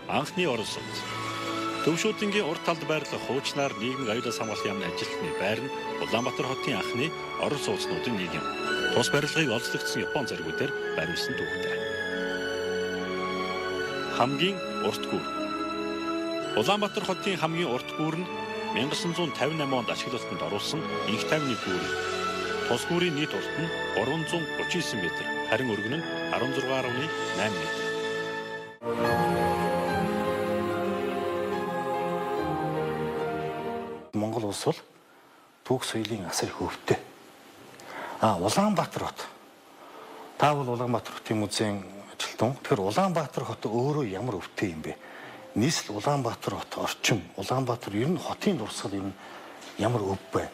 анхны орон сууц. Төвшүүдэнгийн урд талд байрлах хуучнаар нийгмийн аюулаас хамгаалах яамны ажилтны байр нь Улаанбаатар хотын анхны орон сууцнуудын нэг юм. Тус барилгыг олзлогдсон Япон зэргүүдээр бариулсан түүхтэй. Хамгийн урт гүр. Улаанбаатар хотын хамгийн урт гүр нь 1958 онд ашиглалтанд оруулсан инх тайвны гүр. Тус гүрийн нийт урт нь 339 метр, харин өргөн нь 16.8 метр. Монгол улс бол түүх соёлын асар их өвтэй. Улаанбаатар хот. Та бол Улаанбаатар хотын музейн ажилтан. Тэгэхээр Улаанбаатар хот өөрөө ямар өвтэй юм бэ? Нийслэл Улаанбаатар хот орчин, Улаанбаатар ер нь хотын дурсгал ер нь ямар өв байна?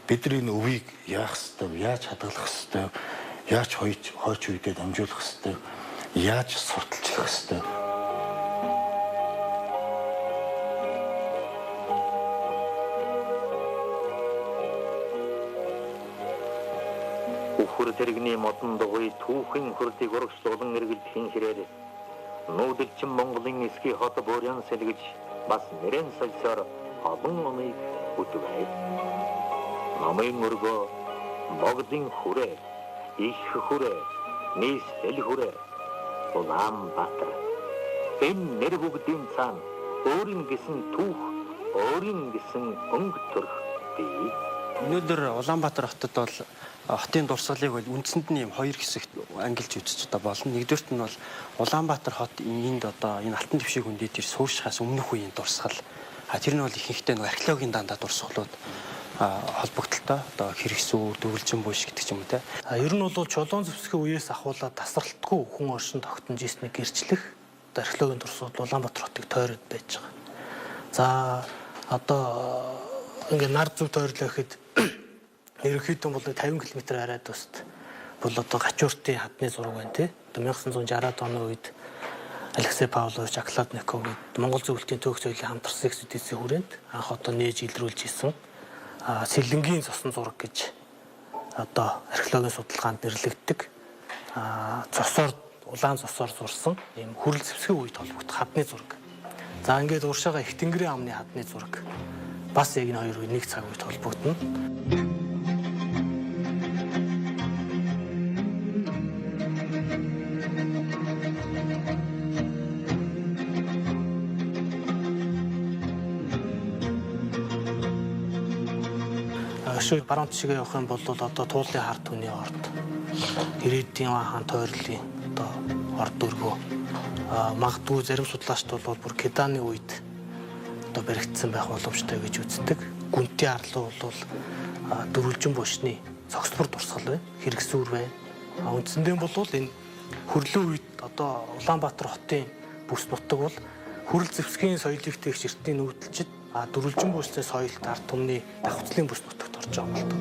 Бид нар энэ өвийг яах ёстой, яаж хадгалах ёстой, яаж хойч үедээ дамжуулах ёстой, яаж сурталчлах ёстой. Үхэр тэрэгний модон дугуй түүхэн хурлыг урагшлуулан эргэлдэхин хэрээр нүүдэлчин Монголын эсхий хот Борян сэлгэж бас нэрэн сольсоор олон оныг бүтвэ. Номын өргөө, богдын хүрээ, их хүрээ, нийслэл хүрээ, Улаанбаатар. Энэ нэр бүгдийн цаана өөрийн гэсэн түүх, өөрийн гэсэн өнгө төрх бий. Өнөөдөр Улаанбаатар хотод бол хотын дурсгалыг бол үндсэнд нь юм хоёр хэсэгт ангилж үзэж одоо болно. Нэгдүгээрт нь бол Улаанбаатар хот энд одоо энэ алтан твшиг хүндэд тэр сууршихаас өмнөх үеийн дурсгал. Тэр нь бол ихэнхдээ нэг археологийн дандаа дурсгалууд холбогдлолтой одоо хэрэгсүүр, дөрвөлжин буйш гэдэг ч юм уу те. Ер нь бол чулуун зэвсгийн үеэс ахуулаад тасралтгүй хүн оршин тогтнож ирснийг гэрчлэх одоо археологийн дурсгал Улаанбаатар хотыг тойроод байж байгаа. За одоо ингээ нар зүв тойрлоо гэхэд ерөнхийдөө бол 50 км арай дуст бол одоо гачууртын хадны зураг байна тий. Одоо 1960-аад оны үед Алексей Павлович Окладников гэдэг Монгол зөвлөлтийн төөх соёлын хамтарсан экспедицийн хүрээнд анх одоо нээж илрүүлж исэн сэлэнгийн цосон зураг гэж одоо археологийн судалгаанд нэрлэгддэг. Цосоор улаан цосоор зурсан ийм хүрэл зэвсгийн үед холбогдох хадны зураг. За ингээд уршаага их тэнгэрийн амны хадны зураг бас яг энэ хоёр үе нэг цаг үед холбогдно. Өшөө баруун тишгээ явах юм бол одоо туулын хар түүний орд, ирээдүйн хаан тойрлын одоо орд өргөө магадгүй зарим судлаачд бол бүр Кеданы үед одоо баригдсан байх боломжтой гэж үздэг. Гүнтийн арлуу бол дөрвөлжин бушны цогцлбор дурсгал байна, хэрэгсүүр байна. Үндсэндээ бол энэ хөрлөн үед одоо Улаанбаатар хотын бүс нутаг бол хүрэл зэвсгийн соёлыг тэгш эртний нүүдэлчид дөрвөлжин буушны соёлт ард түмний давхцлын бүс нутагт орж байгаа юм л доо.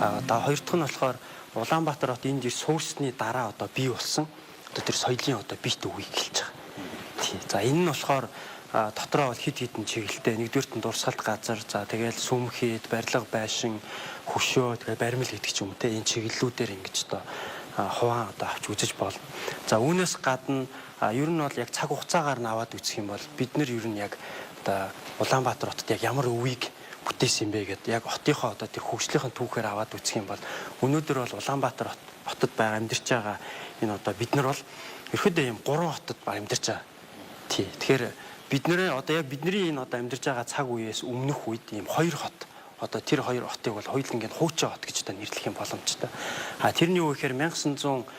Одоо хоёр дахь нь болохоор Улаанбаатар хот энд ир суурсны дараа одоо бий болсон одоо тэр соёлын одоо бит үгийг хэлж байгаа. Тий. За энэ нь болохоор дотроо бол хэд хэдэн чиглэлтэй. Нэгдүгээрт нь дурсгалт газар, за тэгэл сүмхэд, барилга байшин, хөшөө, тэгээ баримл гэдэг ч юм уу те энэ чиглэлүүдээр ингэж одоо хуваан одоо авч үзэж болно. За үүнээс гадна ер нь бол яг цаг хугацаагаар нь аваад үзэх юм бол бид нар ер нь яг одоо Улаанбаатар хотод яг ямар өвийг бүтээсэн юм бэ гэдээ яг хотынхоо одоо тэр хөгжлийнхэн түүхээр аваад үзэх юм бол өнөөдөр бол Улаанбаатар хотод байгаа амьдарч байгаа энэ одоо бид нар бол ерөөдөө юм гурван хотод амьдарч байгаа. Тий. Тэгэхээр бид нэрээ одоо яг бидний энэ одоо амьдарч байгаа цаг үеэс өмнөх үед ийм хоёр хот одоо тэр хоёр хотыг бол хоёул ингээд хуучин хот гэж одоо нэрлэх юм боломжтой. А тэрний юу гэхээр 1921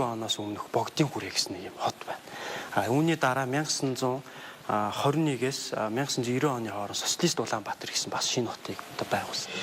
оноос өмнөх Богдын хүрээ гэсэн нэг юм хот байна. А үүний дараа 1921-ээс 1990 оны хооронд Социалист Улаанбаатар гэсэн бас шинэ хотыг одоо байгуулсан.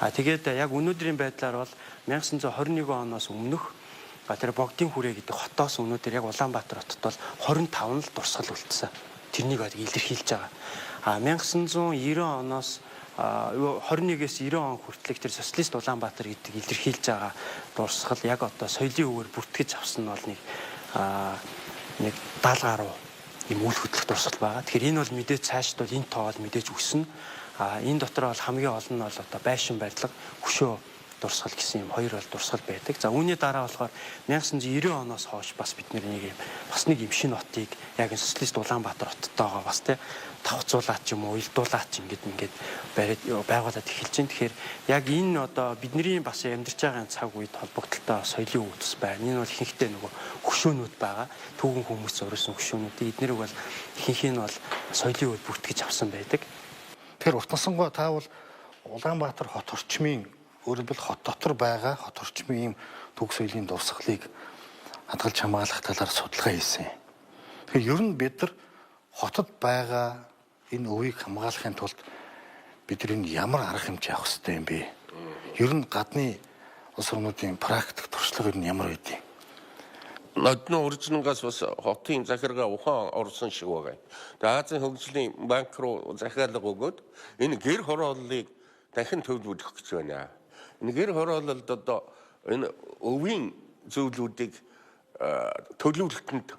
А тэгээд яг өнөөдрийн байдлаар бол 1921 оноос өмнөх тэр Богдын хүрээ гэдэг хотоос өнөөдөр яг Улаанбаатар хотод бол 25 л дурсгал үлдсэн. Тэрнийг илэрхийлж байгаа. А 1990 оноос 21-ээс 90 он хүртэлх тэр социалист Улаанбаатар гэдэг илэрхийлж байгаа дурсгал яг одоо соёлын өвөр бүртгэж авсан нь бол нэг 70 гаруй юм үйл хөдлөх дурсгал байгаа. Тэгэхээр энэ бол мэдээж цаашд бол энэ тоо бол мэдээж өснө. А энэ дотор бол хамгийн олон нь бол одоо байшин барилга, хөшөө дурсгал гэсэн юм хоёр бол дурсгал байдаг. За үүний дараа болохоор 1990 оноос хойш бас бид нэг юм бас нэг юм шинэ хотыг яг энэ социалист Улаанбаатар хоттойгоо бас тий тавцуулаад ч юм уу уялдуулаад ч ингээд бариад байгуулад эхэлж байна. Тэгэхээр яг энэ одоо бидний бас амьдарч байгаа цаг үед холбогдлолтой соёлын өвдөс байна. Энэ бол ихэнхдээ нөгөө хөшөөнүүд байгаа. Түүхэн хүмүүс зориулсан хөшөөнүүдийг эднэрийг бол ихэнх нь бол соёлын үед бүртгэж авсан байдаг. Тэгэхээр урт насангаа та бол Улаанбаатар хот орчмын өөрөөр хэлбэл хот дотор байгаа хот орчмын ийм түүх соёлын дурсгалыг хадгалж хамгаалах талаар судалгаа хийсэн. Тэгэхээр ер нь бид нар хотод байгаа энэ өвийг хамгаалахын тулд бид нар энэ ямар арга хэмжээ авах ёстой юм бэ? Ер нь гадны улс орнуудын практик туршлага ер нь ямар байдгийг? Нодны уржингаас бас хотын захиргаа ухаан орсон шиг байгаа. Тэгээ Азийн хөгжлийн банк руу захиалга өгөөд энэ гэр хорооллыг дахин төлөвлөх гэж байна. Энэ гэр хороололд одоо энэ өвийн зүйлүүдийг төлөвлөлтөнд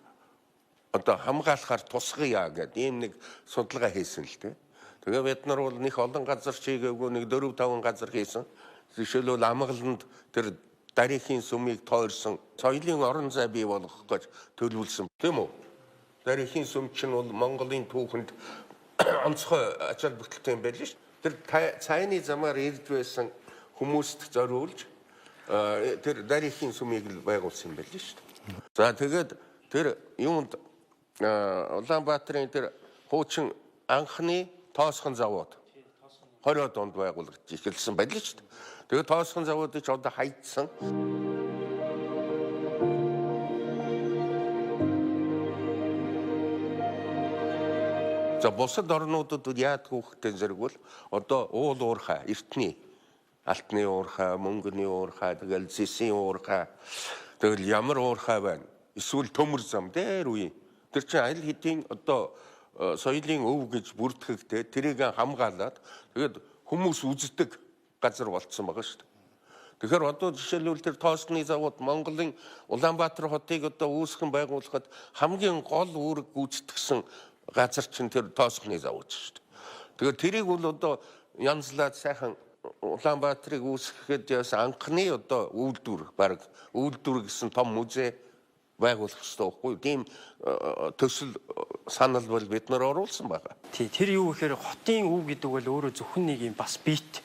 одоо хамгаалахаар тусгая гэдэг ийм нэг судалгаа хийсэн л дээ. Тэгээ бид нар бол нэг олон газар чигээгүй нэг 4 5 газар хийсэн. Жишээлбэл Амгаланд тэр дарийнхын сүмийг тойрсон соёлын орон зай бий болгох гэж төлөвлөсөн, тийм үү? Дарийнхын сүм чинь бол Монголын түүхэнд онцгой ач холбогдолтой юм байл шүү. Тэр цайны замаар ирж байсан хүмүүст зориулж тэр дарийнхын сүмийг л байгуулсан юм байл шүү. За тэгээд тэр юунд Улаанбаатарын тэр хуучин анхны тоосхон завод 20-од онд байгуулагдаж эхэлсэн байл шүү дээ. Тэгээд тоосхон заводыг ч одоо хайдсан. За бусад орнуудад яадаг хүүхдтэй зэрэг бол одоо уул уурхай, эртний алтны уурхай, мөнгөний уурхай, тэгэл зэсийн уурхай, тэгэл ямар уурхай байна. Эсвэл төмөр зам дээр үе. Тэр чинь аль хэдийн одоо соёлын өв гэж бүртгэгдээ тэрийг хамгаалаад тэгээд хүмүүс үздэг газар болцсон байгаа шүү дээ. Тэгэхээр одоо жишээлбэл тэр тоосны завод Монголын Улаанбаатар хотыг одоо үүсгэн байгуулахад хамгийн гол үүрэг гүйцэтгсэн газар чинь тэр тоосны завод шүү дээ. Тэгэхээр тэрийг бол одоо янзлаад сайхан Улаанбаатарыг үүсгэхэд яс анхны одоо үйлдвэр баг үйлдвэр гэсэн том музей байгуулах хэрэгтэй байхгүй юу? Тийм төсөл санал бол бид нар оруулсан байгаа. Тий, тэр юу гэхээр хотын өв гэдэг бол өөрөө зөвхөн нэг юм бас бит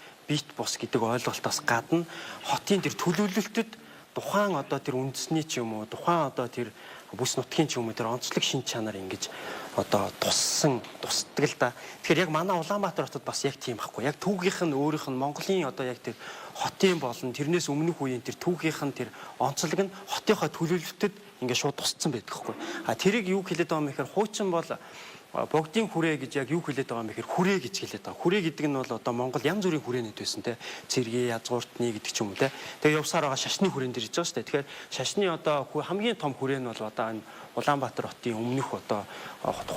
бус гэдэг ойлголтоос гадна хотын тэр төлөвлөлтөд тухайн одоо тэр үндэсний ч юм уу, тухайн одоо тэр бүс нутгийн ч юм уу тэр онцлог шин чанар ингэж одоо туссан тусдаг л да. Тэгэхээр яг манай Улаанбаатар хотод бас яг тийм байхгүй. Яг түүхийнх нь өөрийнх нь Монголын одоо яг тэр хотын болон тэрнээс өмнөх үеийн тэр түүхийнх нь тэр онцлог нь хотынхоо төлөвлөлтөд ингээд шууд тусцсан байдаг хгүй. А тэрийг юу хэлээд байгаа юм гэхээр хуучин бол богдын хүрээ гэж яг юу хэлээд байгаа юм гэхээр хүрээ гэж хэлээд байгаа. Хүрээ гэдэг нь бол одоо Монгол янз бүрийн хүрээнүүд байсан те. Цэргийн, язгууртны гэдэг ч юм уу те. Тэгээ явсаар байгаа шашны хүрээн дээр иж байгаа шүү дээ. Тэгэхээр шашны одоо хамгийн том хүрээ нь бол одоо энэ Улаанбаатар хотын өмнөх одоо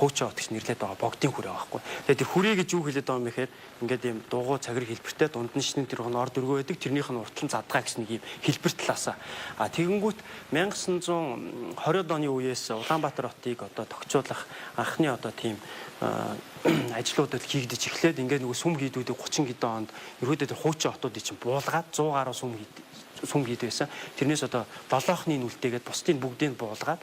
хуучин хот гэж нэрлэдэг байгаа богдын хүрээ байхгүй. Тэгээ тэр хүрээ гэж юу хэлээд байгаа юм гэхээр ингээд ийм дугуй цагираг хэлбэртэй дунд нь шинэ тэр ор дөргөө байдаг. Тэрнийх нь уртлан задгаа гэсэн нэг ийм хэлбэр талаасаа. А тэгэнгүүт 1920-од оны үеэс Улаанбаатар хотыг одоо тохиолдох анхны одоо тийм ажлуудад хийгдэж эхлээд ингээд нөгөө сүм хийдүүдийг 30 хэдэн онд ерөөдөө тэр хуучин хотуудыг чинь буулгаад 100 гаруй сүм хийд байсан. Тэрнээс одоо долоохны нүлтээгээд бусдын бүгдийг буулгаад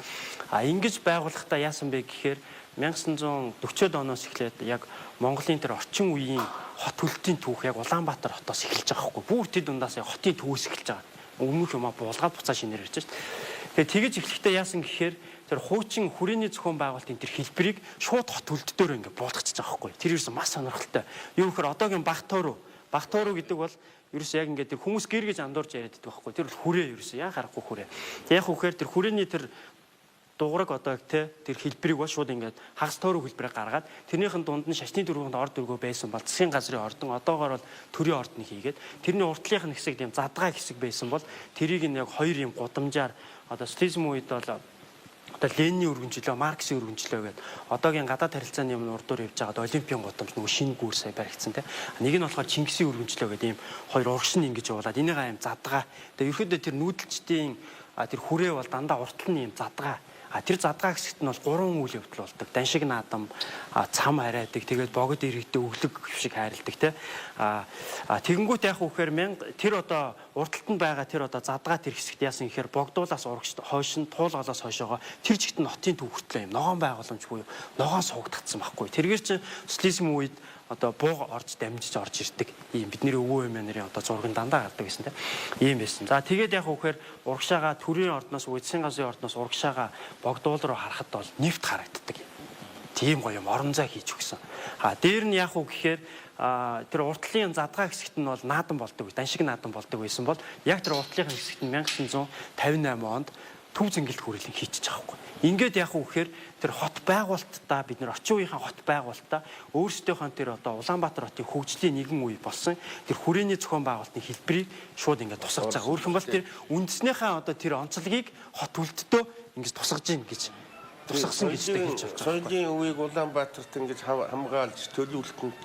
а ингэж байгуулахдаа яасан бэ гэхээр 1940-од оноос эхлээд яг Монголын тэр орчин үеийн хот төлөлтийн түүх яг Улаанбаатар хотоос эхэлж байгаа байхгүй. Бүр тэд дундаас яг хотын төвөөс эхэлж байгаа. Өмнөх юмаа буулгаад буцаа шинээр ирж байна. Тэгээ тэгэж эхлэхдээ яасан гэхээр тэр хуучин хүрээний зохион байгуулалтын тэр хэлбэрийг шууд хот төлөлт дээр ингээ буулгачихж байгаа байхгүй. Тэр ерөөсөн маш сонирхолтой. Юу гэхээр одоогийн Багтооруу Багтооруу гэдэг бол ерөөсөө яг ингээд тэр хүмүүс гэр гэж андуурж яриад байдаг байхгүй. Тэр бол хүрээ ерөөсөө яа харахгүй хүрээ. Тэг яг үхээр тэр хүрээний тэр Дуграг одоо те тэр хэлбэрийг бол шууд ингээд хагас тойрог хэлбэрийг гаргаад тэрнийхэн дунд нь шашны дөрвөнд орд өргөө байсан бол засгийн газрын ордон, одоогоор бол төрийн ордон хийгээд, тэрний уртлынх нь хэсэг тийм задгаа хэсэг байсан бол тэрийг нь яг хоёр юм гудамжаар, одоо социализм үед бол одоо Ленины өргөнжлөө, Марксийн өргөнжлөө гэдэг одоогийн гадаад харилцааны юм урдуур явж байгаад Олимпийн гудамж, нөгөө шинэ гүүр сая баригдсан те. Нэг нь болохоор Чингисийн өргөнжлөө гэдэг ийм хоёр урагш нь ингэж явуулаад энийг аим задгаа. Тэгээ ерөөдөө тэр нүүдэлчдийн тэр хүрээ бол дандаа уртал нь ийм задгаа. А тэр задгаа хэсэгт нь бол гурван үйл явдал болдог. Даншиг наадам, цам харайдаг, тэгээд богод иргэдээ өглөг шиг хайрладаг те. А тэгэнгүүт яг үхээр мянга тэр одоо урдталт нь байгаа тэр одоо задгаа тэр хэсэгт яасан гэхээр богдуулаас урагш хойш нь туулгалаас хойшоогоо тэр чигт нь хотын төв хүртлээ юм ногоон байгууламж буюу ногоон суугдагдсан байхгүй. Тэргээр чинь социализм үед одоо бууг орж дамжиж орж ирдэг. Ийм бидний өвөө эмээ нарын одоо зурган дандаа гардаг гэсэн тийм. Ийм байсан. За тэгээд яг үхээр урагшаага төрийн ордноос, үдсийн газрын ордноос урагшаага богдуул руу харахад бол нефт харагддаг юм. Тийм гоё юм орон зай хийж өгсөн. А дээр нь яг уу гэхээр тэр уртлын задгаа хэсэгт нь бол наадам болдог, даншиг наадам болдог байсан бол яг тэр уртлын хэсэгт нь 1958 онд төв зингэлт хүрээлэн хийчихэж байгаа байхгүй. Ингээд яг уу гэхээр тэр хот байгуулалтаа бид нар орчин үеийн хот байгуулалтаа өөрсдийнхөө тэр одоо Улаанбаатар хотын хөгжлийн нэгэн үе болсон тэр хүрээний зохион байгуулалтын хэлбэрийг шууд ингээд тусгаж байгаа. Өөрөх юм бол тэр үндснийхээ одоо тэр онцлогийг хот үлддөө ингэж тусгаж гин гэж тусгасан гэж хэлж болж байгаа. Соёлын үеийг Улаанбаатарт ингэж хамгаалж төлөвлөлтөнд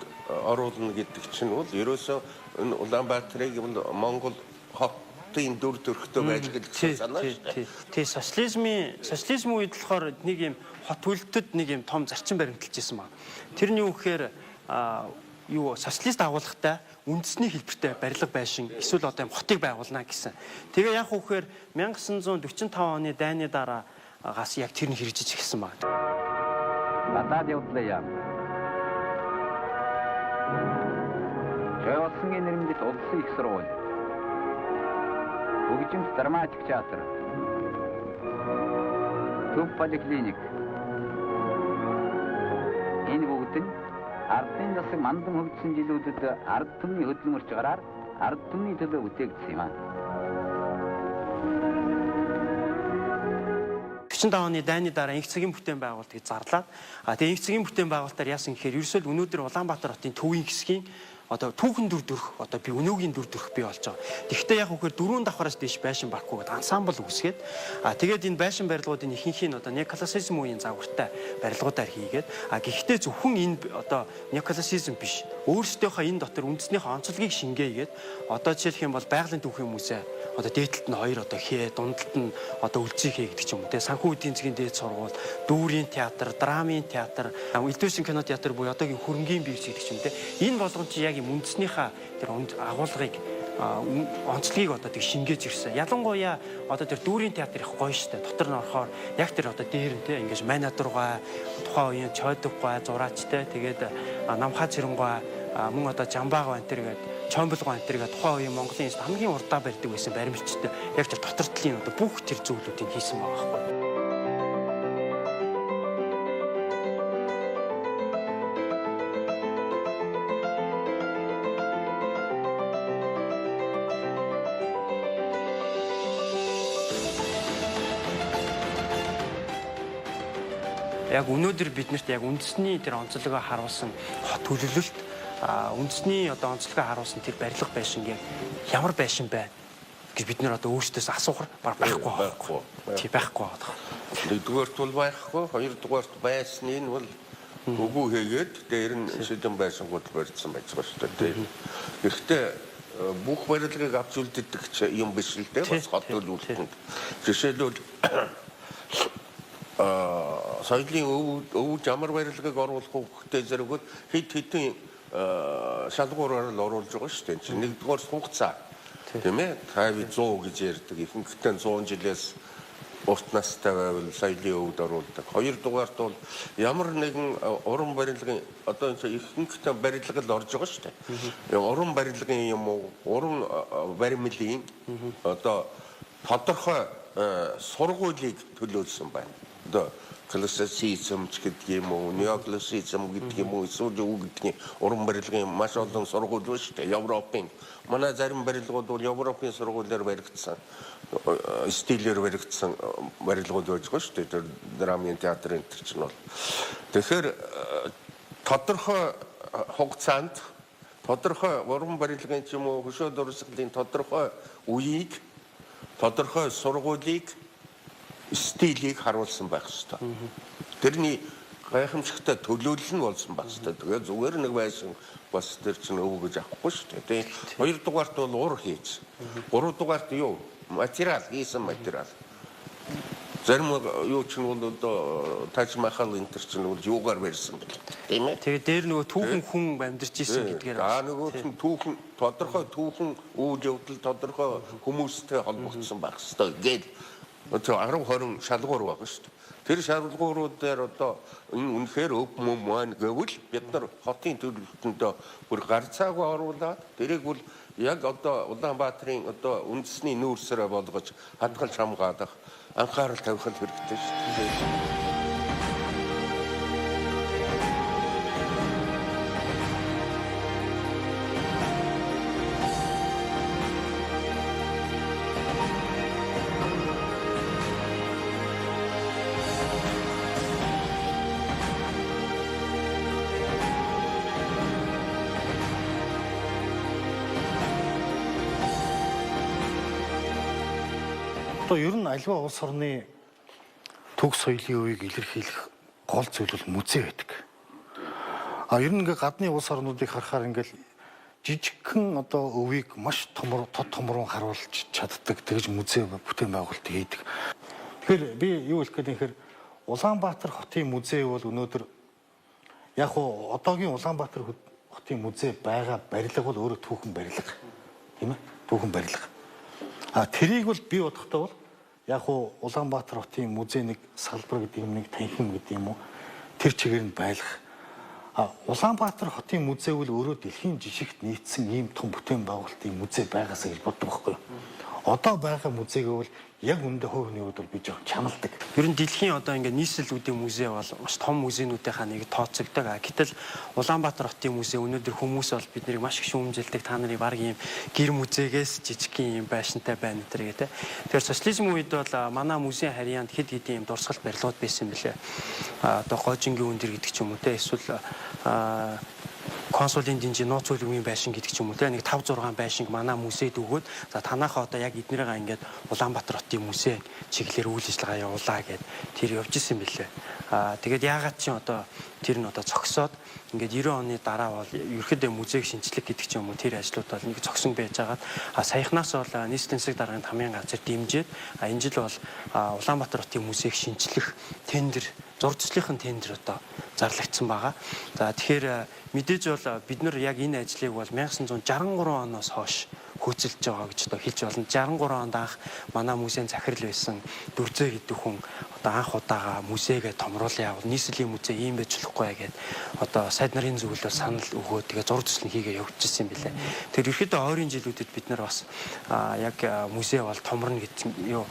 оруулна гэдэг чинь бол ерөөсөө энэ Улаанбаатарыг Монгол хотын дүр төрхтэй байж гэсэн санаа шүү дээ. Тий, социализм үед болохоор нэг юм хот үлдтэд нэг юм том зарчим баримталж исэн баг. Тэр нь юу гэхээр юу социалист агуулгатай үндэсний хэлбэртэй барилга байшин эсвэл одоо юм хотыг байгуулна гэсэн. Тэгээ яг үхээр 1945 оны дайны дараа гас яг тэр нь хэрэгжиж эхэлсэн баг. Гадаад явдлаа яам. Жойрсонгийн нэрмжит улсын их сургууль. Хөгжимт драматик театр. Төв поликлиник. Энэ бүгд нь ардын засаг мандан хөгжсөн жилүүдэд ард түмний хөдөлмөрч гараар ард түмний төлөө бүтээгдсэн юм аа. 45 оны дайны дараа инх цагийн бүтээн байгуулалт гэж зарлаад, а тэгээ инх цагийн бүтээн байгуулалтаар яасан гэхээр ерөөсөө л өнөөдөр Улаанбаатар хотын төвийн хэсгийн одоо түүхэн дүр төрх одоо би өнөөгийн дүр төрх бий болж байгаа. Тэгэхдээ яг үхээр дөрвөн давхараас дээш байшин барахгүй гэдэг ансамбл үүсгээд, а тэгээд энэ байшин барилгуудын ихэнх нь одоо неоклассицизм үеийн загвартай барилгуудаар хийгээд, а гэхдээ зөвхөн энэ одоо неоклассицизм биш, өөрсдийнхөө энэ дотор үндснийхээ онцлогийг шингээгээд, одоо жишээлх юм бол байгалийн түүхийн музей одоо дээдлэлт нь хоёр одоо хээ, дундалт нь одоо үлзий хээ гэдэг ч юм уу те, санхүү эдийн засгийн дээд сургууль, дүүрийн театр, драмын театр, элдвэсэн кино театр буюу одоогийн хөрөнгийн бивч гэдэг ч юм те. Энэ болгон чи яг юм үндснийхээ тэр агуулгыг онцлогийг одоо тэг шингээж ирсэн. Ялангуяа одоо тэр дүүрийн театр их гоё штэ. Дотор нь орохоор яг тэр одоо дээр нь те ингэж Майнадургай, тухайн үеийн Чойдоггой, Зураач те, тэгээд Намхаа Цэрэнгой, мөн одоо Жамбаагаа энэ төр гээд Чомболгоо энэ төр гээд тухайн үеийн Монголын хамгийн урдаа барьдаг байсан баримтчтай яг тэр дотор талын одоо бүх тэр зүйлүүдийг хийсэн байгаа байхгүй. Яг өнөөдөр биднэрт яг үндэсний тэр онцлогоо харуулсан хот төлөвлөлт, үндэсний одоо онцлогоо харуулсан тэр барилга байшин яг ямар байшин байна гэж бид нэр одоо өөрсдөөс асуухар баг байхгүй байхгүй. Тий, байхгүй байгаа. Нэгдүгээрт бол байхгүй, хоёрдугаарт байсны нь бол үгүй хийгээд дээр нь шидэн байшингууд барьсан байж байгаа шүү дээ. Гэхдээ бүх барилгыг авч үлддэг юм биш л дээ, бас хот төлөвлөлтөнд. Жишээлбэл соёлын өвөж ямар барилгыг оруулах хэрэгтэй зэрэг хэд хэдэн шалгуураар л оруулж байгаа шүү дээ. Нэгдүгээр хугацаа, тийм ээ, 50 100 гэж ярьдаг. Ихэнхдээ 100 жилээс урт настай байвал соёлын өвд оруулдаг. Хоёрдугаарт бол ямар нэгэн уран барилгын одоо ихэнхдээ барилга л орж байгаа шүү дээ. Уран барилгын юм уу, уран баримлын одоо тодорхой сургуулийг төлөөлсөн байна. Одоо Классицизм ч гэдэг юм уу, неоклассицизм гэдэг юм уу, эсвэл юу гэдгийг уран барилгын маш олон сургууль байна шүү дээ. Европын манай зарим барилгууд бол Европын сургуулиар баригдсан, стилээр баригдсан барилгууд байж байгаа шүү дээ. Тэр драмын театр энэ төр чинь бол. Тэгэхээр тодорхой хугацаанд тодорхой уран барилгын ч юм уу, хөшөө дурсгалын тодорхой үеийг, тодорхой сургуулийг, стилийг харуулсан байх ёстой. Тэрний гайхамшигтай төлөөлөл нь болсон байх ёстой. Тэгээ зүгээр нэг байсан бас тэр чинь өв гэж авахгүй шүү дээ. Тийм. Хоёрдугаарт бол ур хийж. Гуравдугаарт юу? Материал, хийсэн материал. Зарим юу чинь бол одоо Таж Махал энэ төр чинь бол юугаар барьсан бэл. Тийм ээ. Тэгээ дээр нөгөө түүхэн хүн амьдарч исэн гэдгээр. Аа нөгөө чинь түүхэн тодорхой түүхэн үйл явдал тодорхой хүмүүстэй холбогдсон байх ёстой гээл одоо 10 20 шалгуур байгаа шүү дээ. Тэр шалгуурууд дээр одоо энэ үнэхээр өв мөн маань гэвэл бид нар хотын төлөвлөлтөндөө бүр гарцаагүй оруулаад тэрийг бол яг одоо Улаанбаатарын одоо үндэсний нүүрсээрээ болгож хадгалж хамгаалах анхаарал тавих хэрэгтэй шүү дээ. Одоо ер нь альва улс орны төг соёлын үеийг илэрхийлэх гол зүйл бол музей байдаг. А ер нь ингээ гадны улс орнуудыг харахаар ингээл жижигхэн одоо өвийг маш томор тод томрон харуулж чаддаг тэгж музей бүтээн байгуулалт хийдэг. Тэгэхээр би юу хэлэх гээд юм хэрэг Улаанбаатар хотын музей бол өнөөдөр яг уу одоогийн Улаанбаатар хотын музей байгаа барилга бол өөрөө түүхэн барилга, тийм ээ? Түүхэн барилга. А тэрийг бол би бодохдоо бол яг уу Улаанбаатар хотын музей нэг салбар гэдэг юм, нэг танхим гэдэг юм уу, тэр чигээр нь байлгах. А Улаанбаатар хотын музей бол өөрөө дэлхийн жишгт нийцсэн ийм том бүтээн байгуулалтын музей байгаасаа гэж боддог байхгүй юу? Одоо байгаа музейг бол яг үндэ хувь хүний хувьд бол би жоохон чамладаг. Ер нь дэлхийн одоо ингээд нийслэлүүдийн музей бол маш том музейнүүдийнхаа нэг тооцогддог. Гэтэл Улаанбаатар хотын музей өнөөдөр хүмүүс бол бид нарыг маш их шүүмжилдэг. Та нарыг баг ийм гэр музейгээс жижигхэн ийм байшинтай байна энэ гэх тээ. Тэгэхээр социализм үед бол манай музейн харьяанд хэд хэдэн ийм дурсгалт барилгууд байсан юм билээ. Одоо гожингийн өндөр гэдэг ч юм уу те, эсвэл консулын динжи нууц үеийн байшин гэдэг ч юм уу те, нэг 5 6 байшинг манай музейд өгөөд, за танаахаа одоо яг эднэрээ ингээд Улаанбаатар хотын музей чиглэлээр үйл ажиллагаа явуулаа гэд тэр явж исэн мөлий. Тэгээд яагаад чи одоо тэр нь одоо зогсоод ингээд 90 оны дараа бол ерөөхдөө музейг шинчлэх гэдэг ч юм уу тэр ажлууд бол нэг зогсон байж хагаад, саяхнаас бол нийслэлийн засаг даргын тамийн газар дэмжиж, энэ жил бол Улаанбаатар хотын музейг шинчлэх тендер, зураг төслийнхэн тендер одоо зарлагдсан байгаа. За тэгэхээр мэдээж бол бид нар яг энэ ажлыг бол 1963 оноос хойш хөөцөлж байгаа гэж одоо хэлж болно. 63 онд анх манай музейн захирал байсан Дүрзээ гэдэг хүн одоо анх удаага музейгээ томруулъя, нийслэлийн музей ийм байж болохгүй гээд одоо сайд нарын зөвлөлөөр санал өгөө тэгээ зураг төсөл нь хийгээ явуулчихсан юм билээ. Тэр ерөөдөө ойрын жилүүдэд бид нар бас яг музей бол томорно гэдэг юу,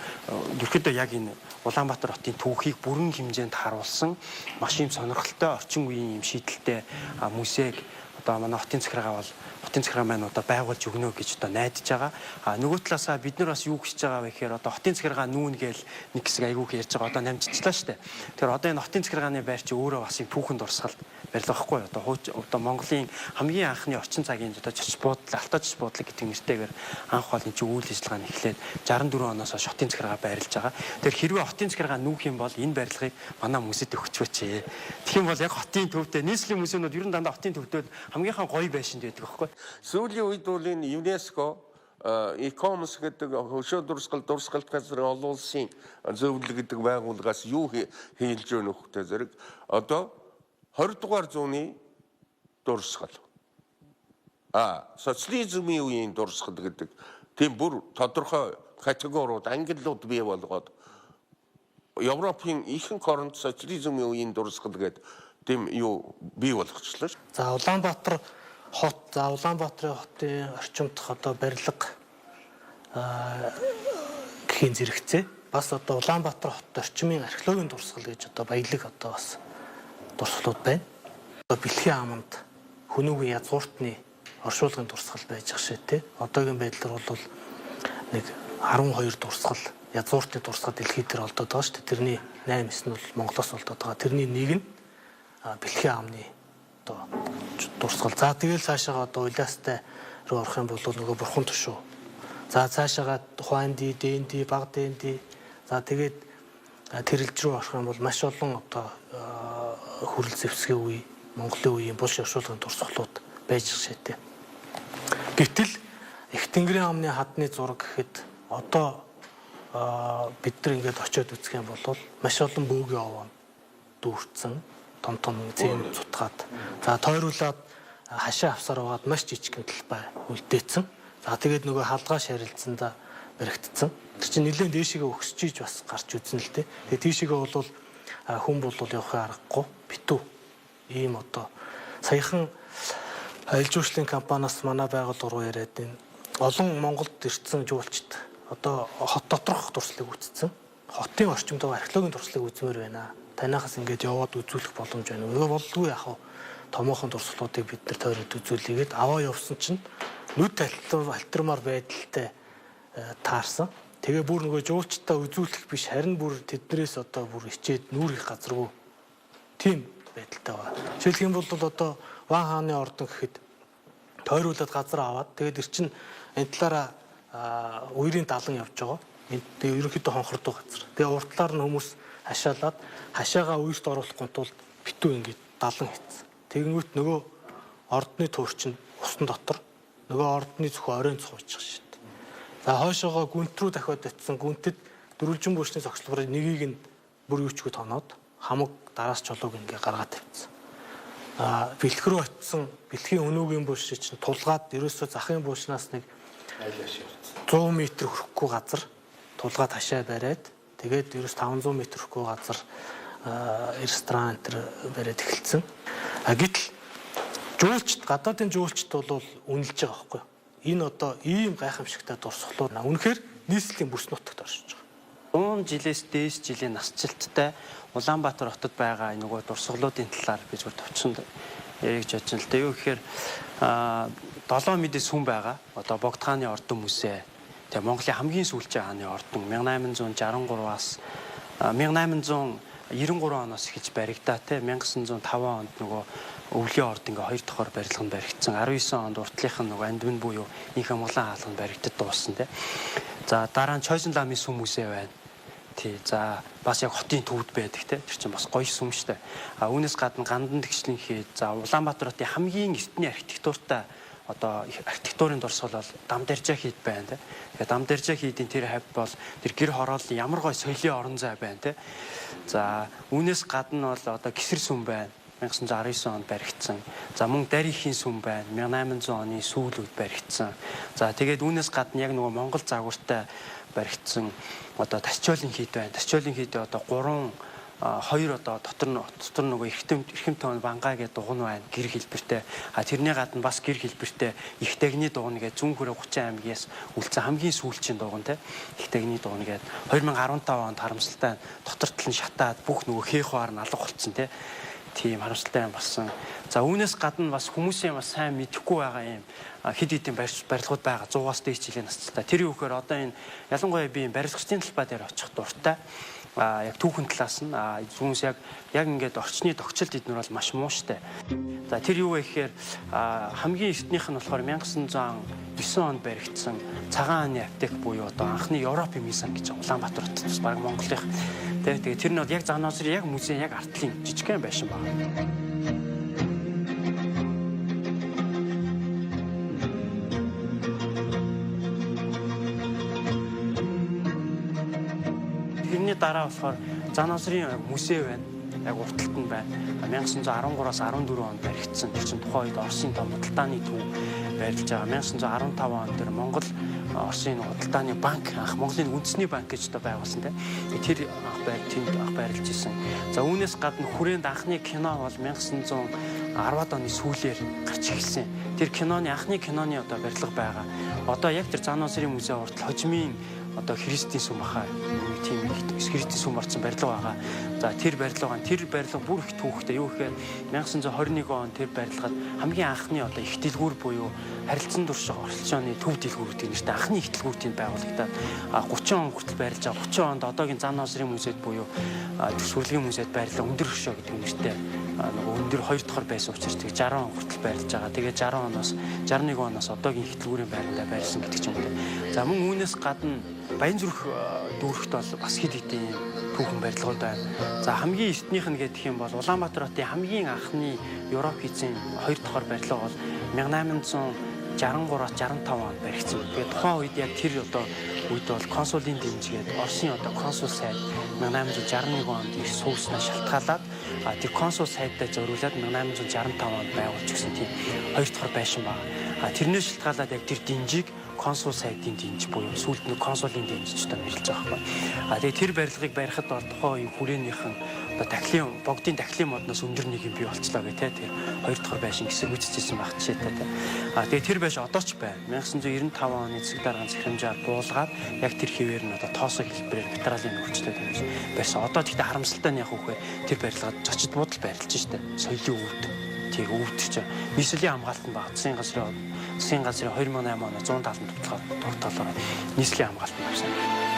ерөөдөө яг энэ Улаанбаатар хотын түүхийг бүрэн хэмжээнд харуулсан маш юм сонирхолтой орчин үеийн юм шийдэлтэй музейг одоо манай хотын захиргаа бол хотын захиргаа маань одоо байгуулж өгнө гэж одоо найдаж байгаа. А нөгөө талаасаа бид нар бас юу гэж байгаа вэ гэхээр одоо хотын захиргаа нүүн гээл нэг хэсэг айгүйх ярьж байгаа, одоо намжчихлаа шүү дээ. Тэгэхээр одоо энэ хотын захиргааны байр чи өөрөө бас юм түүхэн дурсгалт барилга байхгүй юу? Одоо одоо Монголын хамгийн анхны орчин цагийн одоо чоч буудлын, алтаа чоч буудлын гэдэг нэртэйгээр анх бол энэ чи үйл ажиллагаа нь эхлээд 64 оноос хойш хотын захиргаа байрлаж байгаа. Тэгэхээр хэрвээ хотын захиргаа нүүх юм бол энэ барилгыг манай музейд өгчвөөч. Тэгэх юм бол яг хотын төвдөө нийслэлийн музейнууд ер нь дандаа хотын төвдөө хамгийн гоё байшинд байдаг байхгүй. Сүүлийн үед бол энэ ЮНЕСКО, ICOMOS гэдэг хөшөө дурсгал дурсгалт газрын олон улсын зөвлөл гэдэг байгууллагаас юу хийлж өгнө хөхтэй зэрэг одоо 20 дугаар зууны дурсгал. Социализмын үеийн дурсгал гэдэг тийм бүр тодорхой категориуд, ангиллууд бий болгоод Европын ихэнх оронд социализмын үеийн дурсгал гэдэг тийм юу бий болгочлоо. За Улаанбаатар хот, за Улаанбаатарын хотын орчимдох одоо барилга гэхийн зэрэгцээ. Бас одоо Улаанбаатар хот орчмын археологийн дурсгал гэж одоо баялаг одоо бас дурсгалууд байна. Одоо бэлгийн аманд хөнөөгийн язгууртны оршуулгын дурсгал байж ах шээ те. Одоогийн байдлаар бол нэг 12 дурсгал язгууртны дурсгал дэлхий дээр олдоод байгаа шүү дээ. Тэрний 8 9 нь бол Монголоос олдоод байгаа. Тэрний нэг нь бэлгийн амны одоо дурсгал. За тэгэл цаашаага одоо уйлаастай руу орох юм бол нөгөө бурхан тушуу. За цаашаага Хуанди, Дэнди, Баг Дэнди. За тэгээд тэрэлж рүү орох юм бол маш олон одоо хүрэл зэвсгийн үе, Монголын үеийн булш оршуулгын дурсгалууд байж шээтэй. Гэтэл Их Тэнгэрийн амны хадны зураг гэхэд одоо бид нар ингээд очиод үзэх юм бол маш олон бөөгийн овоо дүүрсэн том том зэм зутгаад за тойруулаад хашаа авсаар байгаад маш жижигхэн талбай үлдээсэн. За тэгээд нөгөө халгаа шарилцсандаа баригдсан. Тэр чинь нэлээд дээшээгээ өгсөж ийж бас гарч үзнэ л дээ. Тэгээд тийшээгээ бол хүн бол явахын аргагүй битүү. Ийм одоо саяхан аялал жуулчлалын компаниас манай байгууллага руу яриад энэ олон Монголд ирсэн жуулчид одоо хот доторх дурслыг үзсэн. Хотын орчимд байгаа археологийн дурслыг үзмээр байна. Танайхаас ингээд яваад үзүүлэх боломж байна. Нөгөө болдгүй яах вэ? Томоохон дурсгалуудыг бид нар тойроод үзүүлээгээд аваа явсан чинь нүд алтармаар байдалтай таарсан. Тэгээ бүр нөгөө жуулчдаа үзүүлэх биш харин бүр тэднээс одоо бүр хичээд нүүр их газаргүй тийм байдалтай байна. Жишээлх юм бол одоо Ван хааны ордон гэхэд тойруулаад газар аваад тэгээд эр чин энэ талаараа үерийн далан явж байгаа. Энд тэгээ ерөнхийдөө хонхордуу газар. Тэгээ уртлаар нь хүмүүс хашаалаад хашаагаа үерт оруулахгүй тулд битүү ингээд далан хийцэн. Тэгэнгүүт нөгөө ордны туурч нь усан дотор нөгөө ордны зөвхөн оройн цууж байгаа шин. За хойшоогоо гүнт рүү дахиад очисон. Гүнтэд дөрвөлжин буушны зогслборыг нэгийг нь бүр юучгүй тоноод хамаг дараас чулууг ингээ гаргаад тавьчихсан. А бэлх рүү очисон бэлхийн өнөөгийн бууши чинь тулгаад ерөөсөө захын буушнаас нэг 100 м хүрэхгүй газар тулгаад хашаа бариад тэгээд ерөөс 500 м хүрэхгүй газар ресторан энэ төр бариад эхэлсэн. А гэтэл жуулчд гадаадын жуулчд бол үнэлж байгаа байхгүй юу? Энэ одоо ийм гайхамшигтай дурсгалууд үнэхээр нийслэлийн бүс нутагт оршиж байгаа. 100 жилээс дээш жилийн насжилттай Улаанбаатар хотод байгаа нөгөө дурсгалуудын талаар би зүгээр товчсонд ярих гэж бодсон л дээ. Юу гэхээр 7 мэдээ сүм байгаа. Одоо Богд хааны ордон музей. Тэгээ Монголын хамгийн сүүлчийн хааны ордон 1863-аас 1893 оноос эхэлж баригдаа те 1905 онд нөгөө өвлийн орд ингээ хоёр давхар барилга нь баригдсан. 19 онд уртлынх нь нөгөө андмин буюу инх амгалан хаалга нь баригдад дууссан те. За дараа нь Чойсон ламын сүм музей байна. Тий. За бас яг хотын төвд байдаг те. Тэр чинь бас гоё сүм штэ. А үүнээс гадна гандан тэгшлийн хийд за Улаанбаатар хотын хамгийн эртний архитектуртай одоо архитектурын дурсгал бол Дамдэржаа хийд байна те. Тэгээ Дамдэржаа хийдийн тэр хавь бол тэр гэр хорооллын ямар гоё соёлын орон зай байна те. За үүнээс гадна бол одоо гисэр сүм байна. 1919 онд баригдсан. За мөн Дарихийн сүм байна. 1800 оны сүүл үед баригдсан. За тэгээд үүнээс гадна яг нөгөө Монгол загвартай баригдсан одоо Тасчоолын хийд байна. Тасчоолын хийд одоо 3 хоёр одоо дотор нөгөө эрхэм тоон бангаа гэдэг дуган байна. Гэр хэлбэртэй. А тэрний гадна бас гэр хэлбэртэй их дагны дуган гэдэг зүүн хүрээ 30 аймгиас үлдсэн хамгийн сүүлчийн дуган те. Их дагны дуган гэдэг 2015 онд харамсалтай дотор тал нь шатаад бүх нөгөө хээх баар нь алга болцсон те. Тийм харамсалтай юм болсон. За үүнээс гадна бас хүмүүсийн бас сайн мэдэхгүй байгаа юм хэд хэдийн барилгууд байгаа 100-аас дээш жилийн насжилттай. Тэр юу гэхээр одоо энэ ялангуяа би энэ барилгачдын талбай дээр очих дуртай. Яг түүхэн талаас нь хүмүүс яг ингээд орчны тогтчлт эднэр бол маш муу штэ. За тэр юу вэ гэхээр хамгийн эртнийх нь болохоор 1909 онд баригдсан Цагаан хааны аптек буюу одоо анхны Европын мисан гэж Улаанбаатар хотод бас баг Монголынх. Тэгээ тэр нь бол яг Заносрын яг музейн яг артлын жижигхэн байшин байна. Тэрний дараа болохоор Заносрын музей байна. Яг урталт нь байна. 1913-аас 14 онд баригдсан. Тэр чинь тухайн үед Оросын том худалдааны төв байрлаж байгаа. 1915 онд тэр Монгол Оросын худалдааны банк анх Монголын үндэсний банк гэж одоо байгуулсан тийм. Тэр анх байр тэнд анх байрлаж исэн. За үүнээс гадна хүрээнд анхны кино бол 1910-ад оны сүүлээр гарч эхэлсэн. Тэр киноны анхны киноны одоо барилга байгаа. Одоо яг тэр Заносрын музей уртал хожимын одоо Христийн сүм баха нэг тийм Христийн сүм орсон барилга байгаа. За тэр барилга тэр барилга бүр их түүхтэй. Юу гэхээр 1921 он тэр барилгад хамгийн анхны одоо их дэлгүүр буюу харилцан турших оролцооны төв дэлгүүр гэдэг нэртэй анхны их дэлгүүр тэнд байгуулагдаад 30 он хүртэл байрлаж байгаа. 30 онд одоогийн Зан Осрын музейд буюу Төгсгөлийн музейд байрлал өндөр хөшөө гэдэг нэртэй нөгөө өндөр хоёр давхар байсан учраас тэг 60 он хүртэл байрлаж байгаа. Тэгээ 60 оноос 61 оноос одоогийн их дэлгүүрийн байрандаа байрлсан гэдэг ч юм уу. За мөн үүнээс гадна Баянзүрх дүүрэгт бол бас хэд хэдэн түүхэн барилгууд байна. За хамгийн эртнийх нь гэх юм бол Улаанбаатар хотын хамгийн анхны Европ хийцэн хоёр давхар барилга бол 1863-аас 65 онд баригдсан. Тэгээд тухайн үед яг тэр одоо үед бол консулын дэмжигээд Оросын одоо консул сайд 1861 онд их сууснаа шалтгаалаад тэр консул сайдаа зориулаад 1865 онд байгуулж өгсөн тийм хоёр давхар байшин байна. Тэрнээс шалтгаалаад яг тэр дэнжийг консул сайдын дэнж буюу сүүлд нь консулын дэнж одоо нэрлэж байгаа байхгүй. Тэгээ тэр барилгыг барихад бол тухайн үеийн хүрээнийхэн одоо дахлын богдын дахлын модноос өндөр нэг юм бий болцлоо гэх те тэр хоёр дахь байшин хэсэг үжижсэн байх жишээтэй те. Тэгээ тэр байшин одоо ч байна. 1995 оны цэцэг даргын захирамжаар буулгаад яг тэр хэвээр нь одоо тоосоо хэлбэрээр материалын өөрчлөлт юм барьсан. Одоо тэгтээ харамсалтай нь яг үхээр тэр барилгаад зочид буудал байрлаж штэ. Соёлын өвд. Тэр өвд чинь нийслэлийн хамгаалтанд баг. Засгийн газрын 2008 оны 170 тогтоолоор нийслэлийн хамгаалтанд авсан.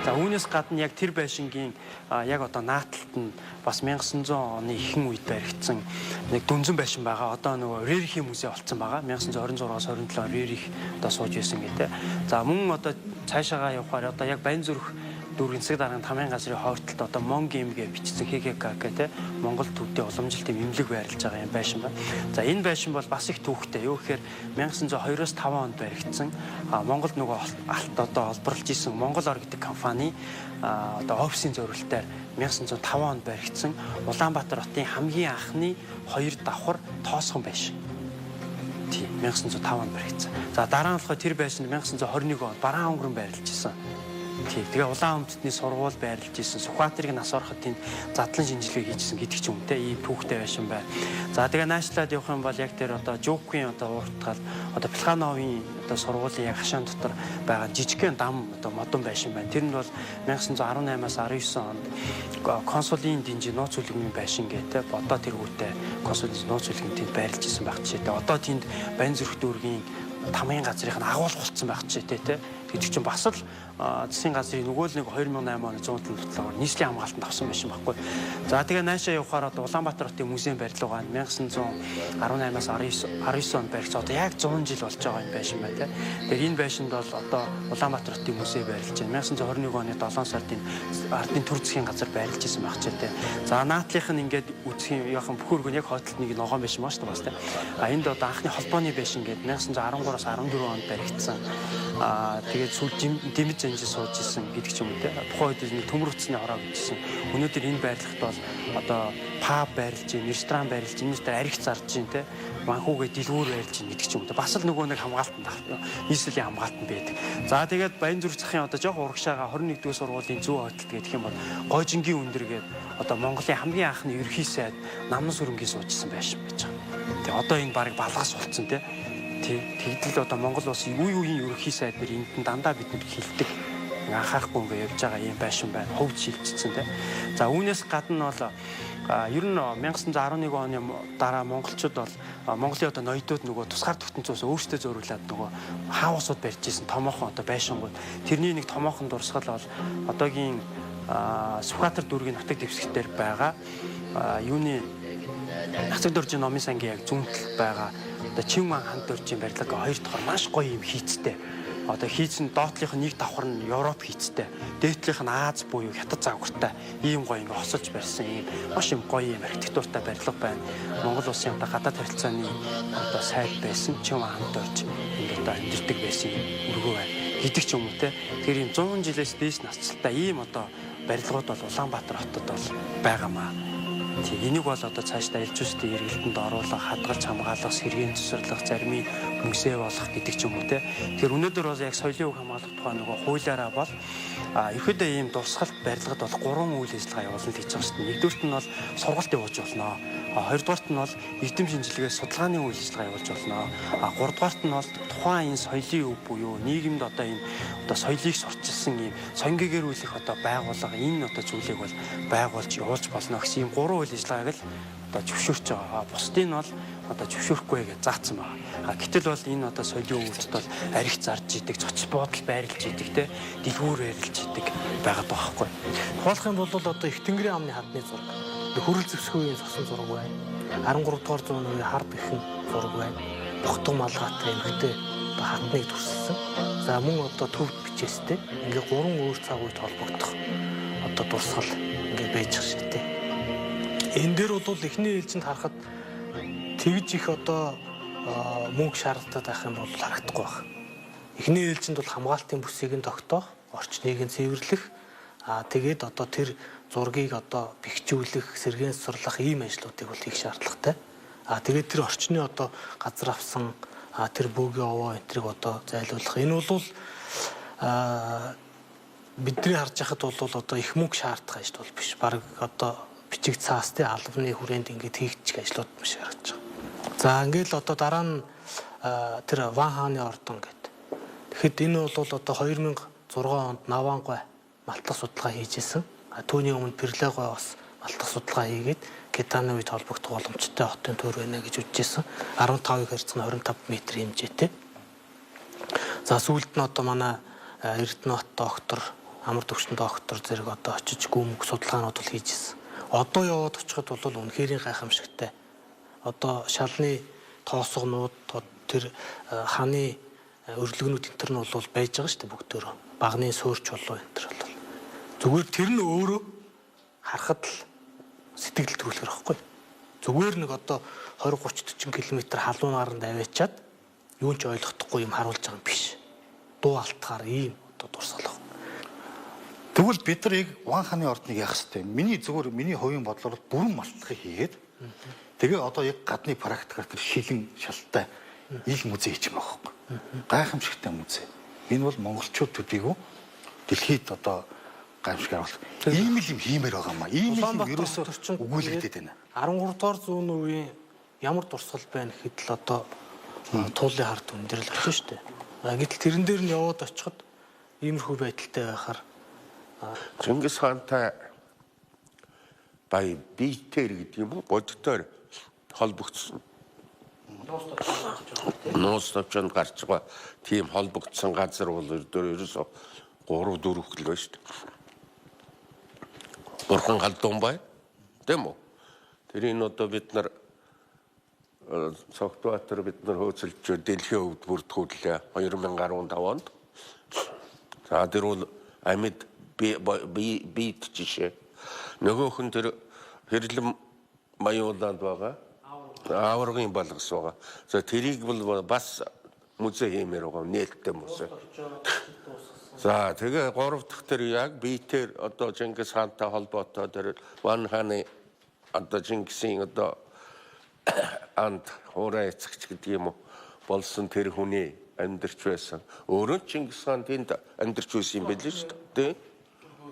За үүнээс гадна яг тэр байшингийн яг одоо нааталт нь бас 1900 оны ихэнх үед баригдсан нэг дүнзэн байшин байгаа. Одоо нөгөө Рерхийн музей болцсон байгаа. 1926-аас 27 он Рерих одоо сууж байсан гэдэг. За мөн одоо цаашаагаа явахаар одоо яг Баянзүрх дүүргийн засаг даргын тамийн газрын хойртолд одоо Монгим гэж бичсэн ХГК гэх Монгол төвдөө уламжлалт юм эмнэлэг байрлаж байгаа юм байшин байна. За энэ байшин бол бас их түүхтэй. Юу гэхээр 1902-оос 5 онд баригдсан. Монголд нөгөө алт одоо олборлж исэн Монгол Ор гэдэг компани одоо офисын зориултаар 1905 онд баригдсан Улаанбаатар хотын хамгийн анхны хоёр давхар тоосхон байшин. Тийм 1905 онд баригдсан. За дараа нь болохоор тэр байшинд 1921 онд бараан өнгөрөн байрлаж исэн. Тэгээ улаан өмдтний сургууль байрлаж исэн. Сүхбаатарыг нас ороход тэнд задлан шинжилгээ хийжсэн гэдэг ч юм те ийм түүхтэй байшин байна. За тэгээ наашлаад явах юм бол яг тэр одоо Жукийн одоо ууртгаал одоо Плехановын одоо сургуулийн яг хашаан дотор байгаа жижигхэн дам одоо модон байшин байна. Тэр нь бол 1918-аас 19 онд консулын дэнжи нууц үлгэмийн байшин гэдэг одоо тэр хүүтэй консулын нууц үлгэм тэнд байрлаж исэн байх жишээтэй. Одоо тэнд Баянзүрх дүүргийн тамийн газрынх нь агуулга болсон байх жишээтэй те. Гэдэг чинь бас л засгийн газрын нөгөө л нэг 2008 оны 107 дутлагаар нийслэлийн хамгаалтанд авсан байшин байхгүй. За тэгээ наашаа явахаар одоо Улаанбаатар хотын музейн барилга байна. 1918-аас 19 онд баригдсан. Одоо яг 100 жил болж байгаа юм байшин байна те. Тэгэхээр энэ байшинд бол одоо Улаанбаатар хотын музей байрлаж байна. 1921 оны 7 сард энэ ардын төр засгийн газар байрлаж исэн байх ч те. За наадлынх нь ингээд үзэх юм яхан бүхөргөн яг хотолд нэг ногоон байшин маа шүү дээ бас те. А энд одоо анхны холбооны байшин гээд 1913-аас 14 онд баригдсан. Тэгээд сүүл дэмэж занжиж сууж исэн гэдэг ч юм уу те. Тухайн үед нэг төмөр утасны хороо гэжсэн. Өнөөдөр энэ байрлахад бол одоо паб байрлаж байна, ресторан байрлаж байна, энэ дээр арх зарж байна те. Манхүүгээ дэлгүүр байрлаж байна гэдэг ч юм уу те. Бас л нөгөө нэг хамгаалтанд нийслэлийн хамгаалтанд байдаг. За тэгээд Баянзүрх захын одоо жоох урагшаага 21-р сургуулийн зүүн хотолд гэх юм бол Гойжингийн өндөр гээд одоо Монголын хамгийн анхны ерөнхий сайд Намнас өрөнгийн сууж исэн байшин байж байгаа. Тэгээ одоо энэ барыг балгас болцсон те. Тэгдэл одоо Монгол улс үе үеийн ерөнхий сайд нар энд нь дандаа бидэнд хилдэг анхаарахгүй ингээ явж байгаа юм байшин байна. Хувьд шилжчихсэн те. За үүнээс гадна бол ер нь 1911 оны дараа монголчууд бол Монголын одоо ноёдууд нөгөө тусгаар тогтнцоос өөрсдөө зориулаад нөгөө хаусууд барьж исэн томоохон одоо байшингууд. Тэрний нэг томоохон дурсгал бол одоогийн Сүхбаатар дүүргийн нутаг дэвсгэр байгаа юуны Нацаг доржийн номын сангийн яг зүүн талд байгаа одоо Чинман ханд доржийн барилга хоёр дахь маш гоё юм хийцтэй. Одоо хийц нь доотлих нь нэг давхар нь Европ хийцтэй. Дээдлих нь Аз буюу Хятад загвартай ийм гоё ингээ хосолж барьсан ийм маш юм гоё юм архитектуртай барилга байна. Монгол улсын одоо гадаад харилцааны одоо сайд байсан Чинман ханд дорж ингээд одоо амьдардаг байсан юм өргөө байна гэдэг ч юм уу те. Тэгэхээр ийм 100 жилээс дээш насжилттай ийм одоо барилгууд бол Улаанбаатар хотод бол байгаамаа. Энийг бол одоо цаашдаа элжүүсдийн эргэлтэнд оруулах, хадгалж хамгаалах, сэргээн цэцэрлэх, зарим музей болох гэдэг ч юм уу те. Тэгэхээр өнөөдөр бол яг соёлын үг хамгаалах тухай нөгөө хуулиараа бол ерөөдөө ийм дурсгалт барилгад бол 3 үйл ажиллагаа явуулна гэж байгаа шүү дээ. Нэгдүгüрт нь бол сургалт явуулж болно. Хоёрдугаарт нь бол эрдэм шинжилгээ судалгааны үйл ажиллагаа явуулж болно. Гуравдугаарт нь бол тухайн энэ соёлын өв буюу нийгэмд одоо энэ одоо соёлыг сурчилсан ийм соён гэгэрүүлэх одоо байгууллага энэ одоо зүйлийг бол байгуулж явуулж болно гэсэн ийм 3 үйл ажиллагааг л одоо зөвшөөрч байгаа. Бусдыг нь бол одоо зөвшөөрөхгүй гэж заасан байгаа. Гэтэл бол энэ одоо соёлын өвөлтөд бол арх зарж идэг, цоц буудал байрлаж идэг, те дэлгүүр байрлаж идэг байгаад байгаа байхгүй. Тухайлах юм бол одоо их Тэнгэрийн амны хадны зураг, хүрэл зэвсгийн үеийн цосон зураг байна. 13 дугаар зууны үеийн хар бэхэн зураг байна. Богтон малгайтай эмэгтэй одоо хатныг дүрсэлсэн. За мөн одоо төвд бичээстэй ингээ гурван өөр цаг үед холбогдох одоо дурсгал ингээ байж байгаа шиг те. Энэ дээр бол эхний ээлжинд харахад тэгж их одоо мөнгө шаардлагатай байх юм бол харагдахгүй байна. Эхний ээлжинд бол хамгаалтын бүсийг нь тогтоох, орчныг нь цэвэрлэх, тэгээд одоо тэр зургийг одоо бэхжүүлэх, сэргээн сурлах ийм ажлуудыг бол хийх шаардлагатай. Тэгээд тэр орчны одоо газар авсан тэр бөөгийн овоо энтрийг одоо зайлуулах. Энэ бол бидний харж байхад бол одоо их мөнгө шаардах ажил бол биш. Бараг одоо бичиг цаастай албаны хүрээнд ингээд хийгдчих ажлууд маш харагдаж байгаа. За ингээд л одоо дараа нь тэр Ван хааны ордон гэдэг. Тэгэхэд энэ бол одоо 2006 онд Навангой малтах судалгаа хийж исэн. Түүний өмнө Перлегой бас малтах судалгаа хийгээд Китаны үед холбогдох боломжтой хотын төр байна гэж үзчихсэн. 15-ыг харьцан 25 м хэмжээтэй. За сүүлд нь одоо манай Эрдэнэбат доктор, амар төвшин доктор зэрэг одоо очиж гүмг судалгаанууд бол хийж исэн. Одоо яваад очиход бол үнэхээр гайхамшигтай. Одоо шалны тоосгонууд тэр ханы өрлөгнүүд энэ төр нь бол байж байгаа шүү дээ бүгдөө. Багны суурч болов энэ төр бол. Зүгээр тэр нь өөрөө харахад л сэтгэл төрүүлэхэр байхгүй. Зүгээр нэг одоо 20 30 40 км халуунаар нь аваачаад юун ч ойлгохдохгүй юм харуулж байгаа юм биш. Дуу алтгаар ийм одоо дурсгал баг. Тэгвэл бид нар яг Ван хааны ордныг яах ёстой юм? Миний зүгээр миний хувийн бодлоор бүрэн малтахыг хийгээд тэгээ одоо яг гадны практикаар тэр шилэн шалтай ил музей хийчих юм байхгүй. Гайхамшигтай музей. Энэ бол монголчууд төдийгүй дэлхийд одоо гайхамшиг харуулах. Ийм л юм хиймээр байгаа юм аа. Ийм л юм ерөөсөө өгүүлэгдээд байна. 13 дугаар зууны үеийн ямар дурсгал байна гэхэд л одоо туулын хард үн дээр л очиж штэ. Гэтэл тэрэн дээр нь яваад очиход иймэрхүү байдалтай байхаар Чингис хаантай бай биетээр гэдэг юм уу боддоор холбогдсон. Нуус товчонд гарч байгаа тийм холбогдсон газар бол ерөөсөө 3 4 хөл байна шүү дээ. Бурхан галдуун бай. Тийм үү? Тэрийг одоо бид нар Цогтбаатар бид нар хөөцөлж дэлхийн өвд бүртгүүллээ 2015 онд. За тэр бол амьд биет жишээ. Нөгөөх нь тэр хэрлэм маюуланд байгаа. Аваргын балгас байгаа. За тэрийг бол бас музей хиймээр байгаа. Нээлттэй музей. За тэгээ гурав дахь тэр яг биетээр одоо Чингис хаантай холбоотой тэр Ван хааны одоо Чингисийн одоо анд хуурай эцэгч гэдэг юм уу болсон тэр хүний амьдарч байсан. Өөрөө Чингис хаан тэнд амьдарч байсан юм билээ шүү дээ.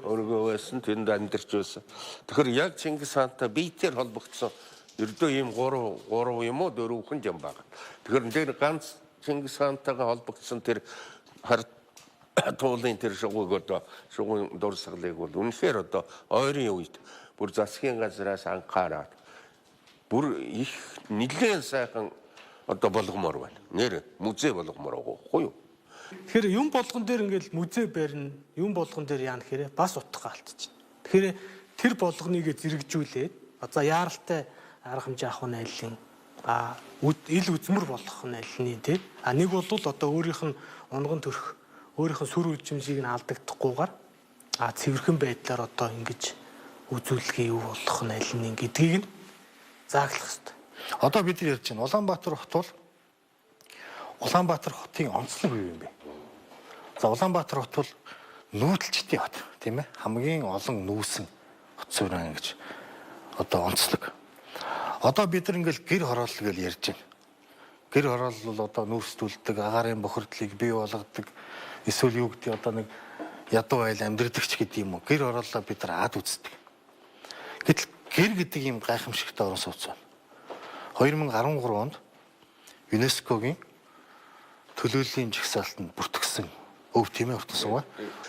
Өөргөө байсан тэнд амьдарч байсан. Тэгэхээр яг Чингис хаантай биетээр холбогдсон ердөө ийм 3 юм уу 4 хүн юм байна. Тэгэхээр тэр ганц Чингис хаантайгаа холбогдсон тэр хар туулын тэр шугуйг одоо шугуйн дурсгалыг бол үнэхээр одоо ойрын үед бүр засгийн газраас анхаарад бүр их нэлээд сайхан одоо болгомоор байна. Нэр музей болгомоор байгаа байхгүй юу? Тэгэхээр юм болгон дээр ингээл музей барина, юм болгон дээр яана гэхээр бас утга алдчихна. Тэгэхээр тэр болгоныг зэрэгжүүлээд за яаралтай арга хэмжээ авах нь аль нь ил үзмэр болгох нь аль нь тий. А нэг бол одоо өөрийнх нь унган төрх, өөрийнх нь сүр үжимжийг нь алдагдахгүйгээр цэвэрхэн байдлаар одоо ингэж үзүүлэлгээ юу болох нь аль нь гэдгийг нь зааглах хэрэгтэй. Одоо бид нар ярьж байна. Улаанбаатар хот бол Улаанбаатар хотын онцлог юу юм бэ? За Улаанбаатар хот бол нүүдэлчдийн хот, тийм ээ? Хамгийн олон нүүсэн хот суурин гэж одоо онцлог. Одоо бид нар ингээл гэр хороолол гэж ярьж байна. Гэр хороолол бол одоо нүүрстүүлдэг, агаарын бохирдлыг бий болгодог. Эсвэл юу гэдэг одоо нэг ядуу айл амьдрдаг ч гэдэг юм уу. Гэр хорооллоо бид нар ад үздэг. Гэтэл гэр гэдэг ийм гайхамшигтай орон сууц байна. 2013 онд ЮНЕСКО-гийн төлөөллийн жагсаалтанд бүртгэсэн өв тийм ээ уртсан ба.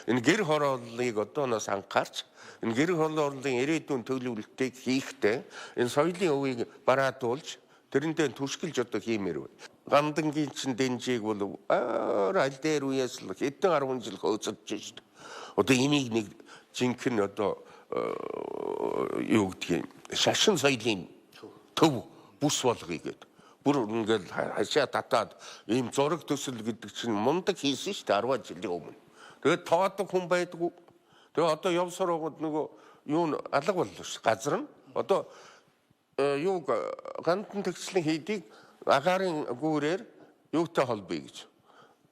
Энэ гэр хорооллыг одооноос анхаарч энэ гэр хорооллын ирээдүйн төлөвлөлтийг хийхдээ энэ соёлын өвийг бараадуулж тэрэндээ түшгэлж одоо хиймээр байна. Гандангийн чин дэнжийг бол өөр аль дээр үеэс л хэдэн 10 жил хөөцөж шít. Одоо энийг нэг жинхэнэ одоо юу гэдгийг шашин соёлын төв бүс болгоё гэдэг. Бүр ингээл хашаа татаад ийм зураг төсөл гэдэг чинь мундаг хийсэн шүү дээ 10 жилийн өмнө. Тэгээд тоодог хүн байдгүй. Тэгээ одоо явсаар байгаад нөгөө юу н алга боллоо шүү газар нь. Одоо юуг гандан тэгслийн хийдийг агаарын гүүрээр юутай холбоё гэж.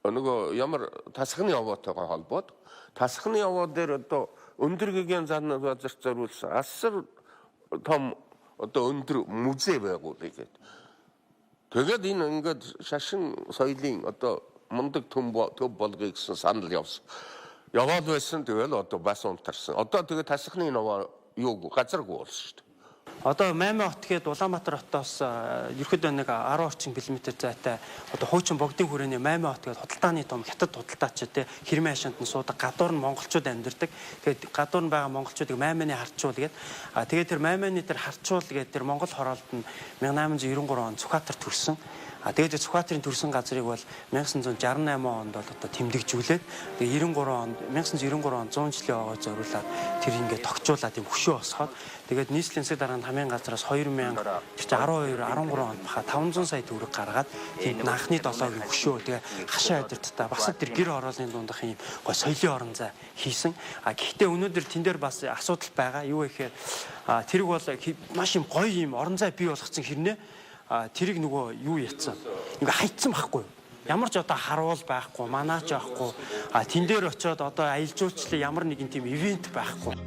Нөгөө ямар тасхны овоотойгоо холбоод тасхны овоо дээр одоо өндөр гэгийн зан газарт зориулсан асар том одоо өндөр музей байгуулъя гэдэг. Тэгээд энэ ингээд шашин соёлын одоо мундаг төв болгоё гэсэн санал явсан. Яваал байсан, тэгэл одоо бас унтарсан. Одоо тэгээд тасхны новоо юуг газаргүй болсон шүү дээ. Одоо Маймаа хот гээд Улаанбаатар хотоос ерөөхдөө нэг 10 орчим километр зайтай одоо хуучин богдын хүрээний Маймаа хот гээд худалдааны том хятад худалдаач те хэрмэн хашаанд нь суудаг, гадуур нь монголчууд амьдардаг. Тэгээд гадуур нь байгаа монголчуудыг Маймааны харчуул гээд тэгээд тэр Маймааны тэр харчуул гээд тэр монгол хороолт нь 1893 он Сүхбаатар төрсөн. Тэгээд Сүхбаатарын төрсөн газрыг бол 1968 онд бол одоо тэмдэгжүүлээд тэгээд 93 онд 1993 он 100 жилийн огоо зориулаад тэр ингээд тогтжуулаад юм хөшөө босгоод тэгээд нийслэлийн засаг дарганд хамгийн газраас 2000 тэр чинь 12 13 онд баха 500 сая төгрөг гаргаад тэнд анхны долоогийн хөшөө тэгээд хашаа удирдтаа бас тэр гэр хорооллын дундах юм гой соёлын орон зай хийсэн. Гэхдээ өнөөдөр тэн дээр бас асуудал байгаа. Юу гэхээр тэрэг бол маш юм гоё юм орон зай бий болгоцсон хэрнээ тэрийг нөгөө юу ятсан. Ингээ хайцсан байхгүй юу? Ямар ч одоо харуул байхгүй, манаач байхгүй. Тэн дээр очиод одоо аялал жуулчлалын ямар нэгэн тийм ивент байхгүй.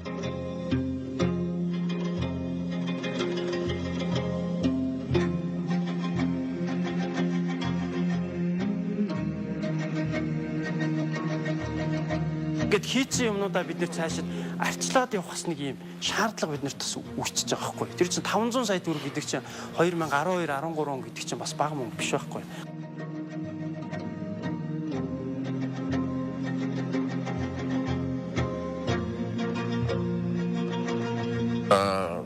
Ингээд хийцэн юмнуудаа бид нэр цаашид арчлаад явах бас нэг юм шаардлага бид нарт бас үүсчихэж байгаа байхгүй. Тэр чинь 500 сая төгрөг гэдэг чинь 2012 13 он гэдэг чинь бас бага мөнгө биш байхгүй.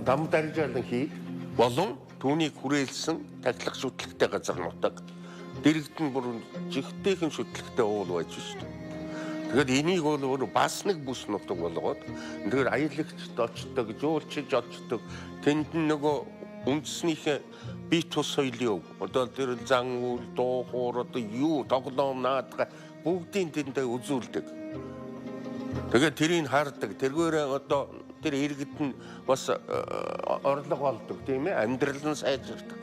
Дам даржаалан хийд болон түүнийг хүрээлсэн тахилах шүтлэгтэй газар нутаг. Дэрэгдэн нь бүр жигтэйхэн шүтлэгтэй уул байж шүү дээ. Тэгээд энийг бол өөр бас нэг бүс нутаг болгоод тэгэхээр аялагчд очдог, жуулчид очдог. Тэнд нь нөгөө үндснийхээ бие тус соёлын өв. Одоо тэр зан үйл, дуу хоор одоо юу тоглоом наадга бүгдийн тэндээ үзүүлдэг. Тэгээд тэрийг хардаг. Тэргээрээ одоо тэр иргэд нь бас орлого олдог тийм ээ, амьдрал нь сайжирдаг.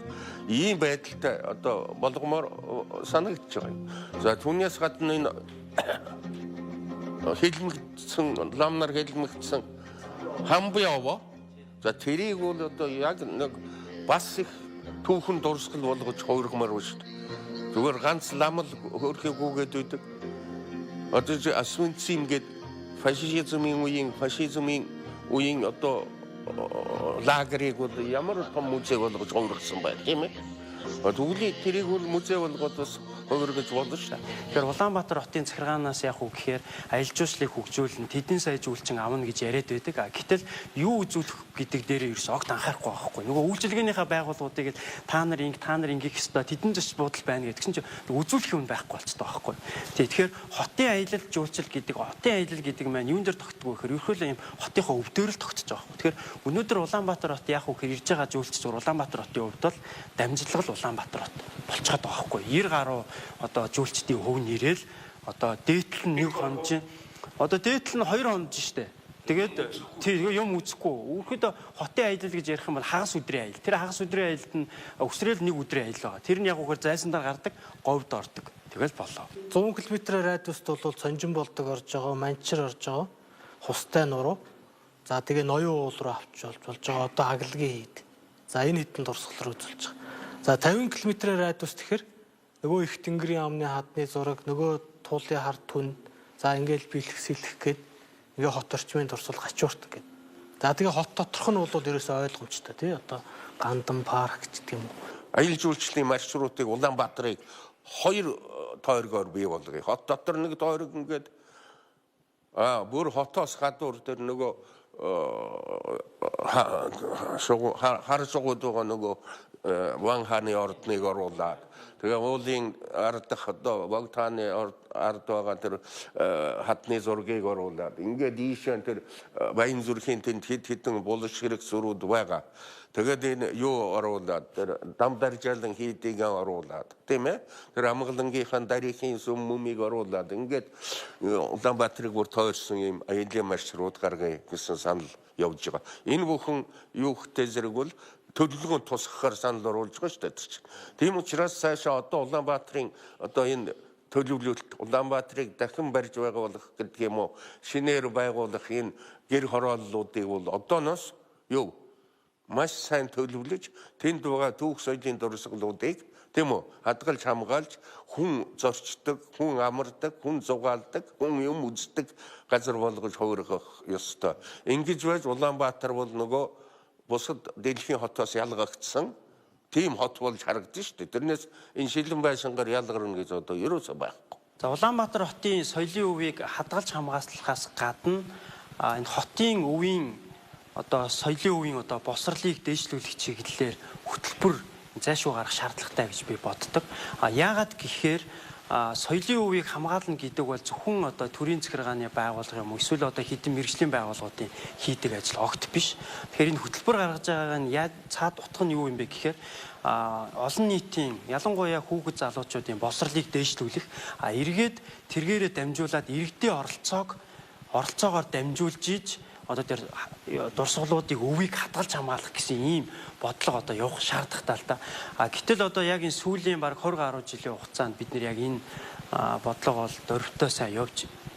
Ийм байдалтай одоо болгомоор санагдаж байгаа юм. За түүнээс гадна энэ хэлмэгдсэн лам нар хэлмэгдсэн хамбын овоо. За тэрийг бол одоо яг нэг бас их түүхэн дурсгал болгож хувиргамаар байна шүү дээ. Зүгээр ганц лам л хөөрхийгүүгээд байдаг. Одоо Освенцим гээд фашизмын үеийн одоо лагерыг бол ямар том музей болгож хувиргасан байна тийм ээ. Тэгвэл тэрийг бол музей болгоод бас хувиргаж болно шүү. Тэгэхээр Улаанбаатар хотын захиргаанаас яг уу гэхээр аялал жуулчлалыг хөгжүүлнэ, тэдэн сая жуулчин авна гэж яриад байдаг. Гэтэл юу үзүүлэх гэдэг дээрээ ерөөс огт анхаарахгүй байхгүй. Нөгөө үйлчилгээнийхээ байгууллагуудыг та нар ингэ, та нар ингэх ёстой, тэдэн зочд буудал байна гэдэг чинь үзүүлэх юм байхгүй болцдог байхгүй. Тэгэхээр хотын аялал жуулчлал гэдэг, хотын аялал гэдэг маань юун дээр тогтдгоо гэхээр ерөнхийдөө юм хотынхоо өвдөөр л тогтож байгаа байхгүй. Тэгэхээр өнөөдөр Улаанбаатар хот яг уу гэхээр ирж байгаа жуулч зур Улаанбаатар хотын хувьд бол дамжлага л Улаанбаатар хот болчиход байгаа байхгүй. 90 гаруй одоо жуулчдын хөв нэрэл одоо дээдл нь нэг хонж, одоо дээдл нь 2 хонж штэ. Тэгээд тий юм үзэхгүй. Өөрөхдөө хотын аялал гэж ярих юм бол хагас өдрийн аялал. Тэр хагас өдрийн аялалд нь өсрөөл нэг өдрийн аялал байгаа. Тэр нь яг үгээр зайсан дээр гардаг, говьд ордог. Тэгэл болоо. 100 км радиуст бол Цонжин болдог орж байгаа, Манчир орж байгаа, Хустай нуруу. За тэгээ Ноён уул руу авч болж байгаа одоо Аглагийн хийд. За энэ хэдэн дурсгал руу үзүүлж байгаа. За 50 км радиус тэгэхээр Нөгөө их тэнгэрийн амны хадны зураг, нөгөө туулын хар түн. За ингээл биелэх сэлэх гээд ингээ хот орчмын дурсгал гачуурт гээд. За тэгээ хот доторх нь бол ерөөсөө ойлгомжтой тий. Одоо Гандан парк гэдэг юм уу. Аялал жуулчлалын маршрутыг Улаанбаатарыг хоёр тойргоор бий болгоё. Хот дотор нэг тойрог ингээд бүр хотоос гадуур тэр нөгөө хар шугууд байгаа нөгөө Ван хааны ордныг оруулаад тэгээ уулын ардах одоо Богд хааны ард байгаа тэр хадны зургийг оруулаад ингээд ийшээ тэр Баян зүрхийн тэнд хэд хэдэн булш хэрэг сүрүүд байгаа. Тэгээд энэ юу оруулаад тэр дам даржаалан хийдийг оруулаад тийм тэр амгалангийнхаа дарийнхын сүм мөмийг оруулаад ингээд Улаанбаатарыг бүр тойрсон ийм аялын маршрут гаргая гэсэн санал явж байгаа. Энэ бүхэн юу хтэй зэрэг бол төлөвлөгөөнд тусгахаар санал оруулж байгаа шүү дээ. Тийм учраас цаашаа одоо Улаанбаатарын одоо энэ төлөвлөлт Улаанбаатарыг дахин барьж байгуулах гэдэг юм уу, шинээр байгуулах энэ гэр хорооллуудыг бол одооноос юу маш сайн төлөвлөж тэнд байгаа түүх соёлын дурсгалуудыг тийм үү хадгалж хамгаалж хүн зорчдог, хүн амардаг, хүн зугаалдаг, хүн юм үздэг газар болгож хувиргах ёстой. Ингэж байж Улаанбаатар бол нөгөө бусад дэлхийн хотоос ялгагдсан тийм хот болж харагдана шүү дээ. Тэрнээс энэ шилэн байшингаар ялгарна гэж одоо ерөөсөө байхгүй. За Улаанбаатар хотын соёлын өвийг хадгалж хамгаалахаас гадна энэ хотын өвийн одоо соёлын өвийн одоо босрлыг дээшлүүлэх чиглэлээр хөтөлбөр зайлшгүй гарах шаардлагатай гэж би боддог. Яагаад гэхээр соёлын өвийг хамгаална гэдэг бол зөвхөн одоо төрийн захиргааны байгууллага юм уу эсвэл одоо хэдэн мэргэжлийн байгууллагуудын хийдэг ажил огт биш. Тэгэхээр энэ хөтөлбөр гаргаж байгааг нь цаад утга нь юу юм бэ гэхээр олон нийтийн ялангуяа хүүхэд залуучуудын боловсролыг дээшлүүлэх, эргээд тэргээрээ дамжуулаад иргэдийн оролцоогоор дамжуулж иж одоо тэр дурсгалуудыг өвийг хадгалж хамгаалах гэсэн ийм бодлого одоо явах шаардлагатай л да. Гэтэл одоо яг энэ сүүлийн бараг 20 гаруй жилийн хугацаанд бид нэр яг энэ бодлого бол дөрвтөө сайн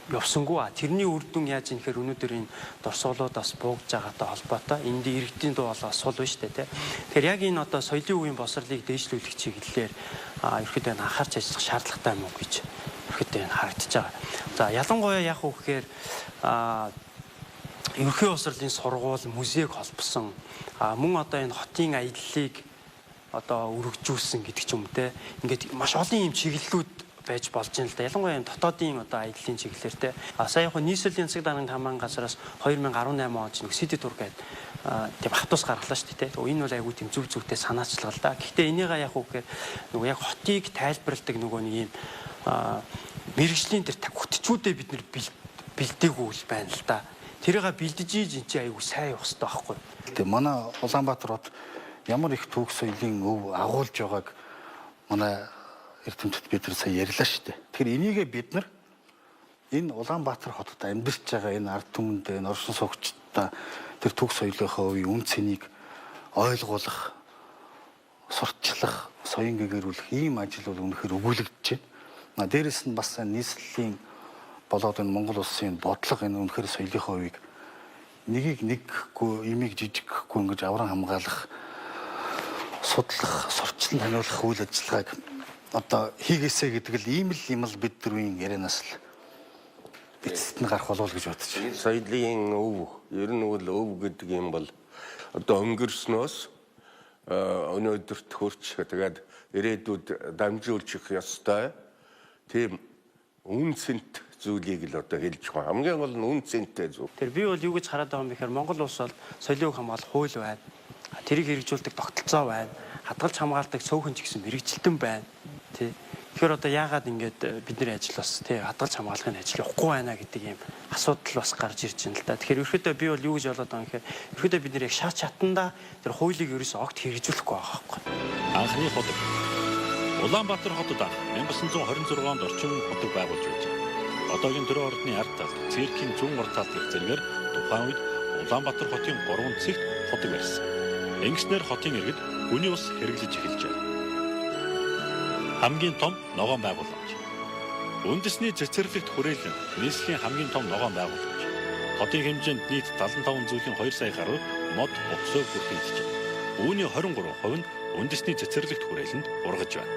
явсангүй. Тэрний үр дүн яаж юм гэхээр өнөөдөр энэ дурсгалууд бас буугж байгаатай холбоотой энд иргэдийн дуу хоолой сул байна шүү дээ, тэ. Тэгэхээр яг энэ одоо соёлын үеийн боловсролыг дээшлүүлэх чиглэлээр ерөөхдөө анхаарч ажиллах шаардлагатай юм уу гэж ерөөхдөө энэ харагдаж байгаа. За ялангуяа яг уу гэхээр ерөнхий боловсролын сургууль, музейг холбосон, мөн одоо энэ хотын аяллыг одоо өргөжүүлсэн гэдэг ч юм те. Ингээд маш олон юм чиглэлүүд байж болж байна л да. Ялангуяа юм дотоодын одоо аяллын чиглэлээр те. Сая яг нийслэлийн засаг даргын хамаан газраас 2018 онд нэг City Tour гэдэг тийм автобус гаргалаа шүү дээ те. Энэ бол айгүй тийм зүг зүгтэй санаачлал да. Гэхдээ энийгээ яг уу гэхээр нөгөө яг хотыг тайлбарладаг нөгөө нэг юм мэргэжлийн тэр хөтчүүдээ бид нэр бэлдээгүй л байна л да. Тэрийг бэлдэж ийж эн чинь айгүй сайн явах хэрэгтэй байхгүй. Тэгээ манай Улаанбаатар хот ямар их түүх соёлын өв агуулж байгааг манай эрдэмтэд бид нар сая ярьлаа шүү дээ. Тэгэхээр энийгээ бид нар энэ Улаанбаатар хотод амьдарч байгаа энэ ард түмэнд энэ оршин суугчдаа тэр түүх соёлынхоо өвийн үн цэнийг ойлгуулах, сурталчлах, соён гэгэрүүлэх ийм ажил бол үнэхээр өгүүлэгдэж байна. Дээрээс нь бас нийслэлийн болоод энэ Монгол улсын бодлого энэ үнэхээр соёлынхоо өвийг нэгийг нэггүй, имийг жижигхгүй ингэж авран хамгаалах, судлах, сурчлан таниулах үйл ажиллагааг одоо хийгээсэ гэдэг л ийм л юм л бид дөрвийн ярианаас л эцэст нь гарах болов уу гэж бодож байна. Соёлын өв, ер нь бол өв гэдэг юм бол одоо өнгөрснөөс өнөөдөрт хүрч тэгээд ирээдүйд дамжуулчих ёстой тийм үн цэнт зүйлийг л одоо хэлж байгаа. Хамгийн гол нь үн цэнтэй зүйл. Тэр би бол юу гэж хараад байгаа юм бэ гэхээр Монгол улс бол соёлын хамгаалах хууль байна. Тэрийг хэрэгжүүлдэг тогтолцоо байна. Хадгалж хамгаалдаг цөөхөн ч гэсэн мэргэжилтэн байна. Тий. Тэгэхээр одоо яагаад ингэж бидний ажил бас тий хадгалж хамгаалахын ажил явахгүй байна гэдэг ийм асуудал бас гарч ирж байна л да. Тэгэхээр ерөөхдөө би бол юу гэж болоод байгаа юм гэхээр ерөөхдөө бид нэр яг шат шатандаа тэр хуулийг ерөөсөө огт хэрэгжүүлэхгүй байгаа байхгүй. Анхны хотод Улаанбаатар хотод 1926 онд орчин хотог байгуулж байжээ. Одоогийн төрийн ордны ард талд, циркийн зүүн урд талд их зэрэгээр тухайн үед Улаанбаатар хотын 3 цэгт хотог барьсан. Ингэснээр хотын иргэд гүний ус хэрэглэж эхэлжээ. Хамгийн том ногоон байгууламж. Үндэсний цэцэрлэгт хүрээлэн нийслэлийн хамгийн том ногоон байгууламж. Хотын хэмжээнд нийт 75 зүйлийн 2 сая гаруй мод утсыг бүрхийджээ. Үүний 23% нь үндэсний цэцэрлэгт хүрээлэнд ургаж байна.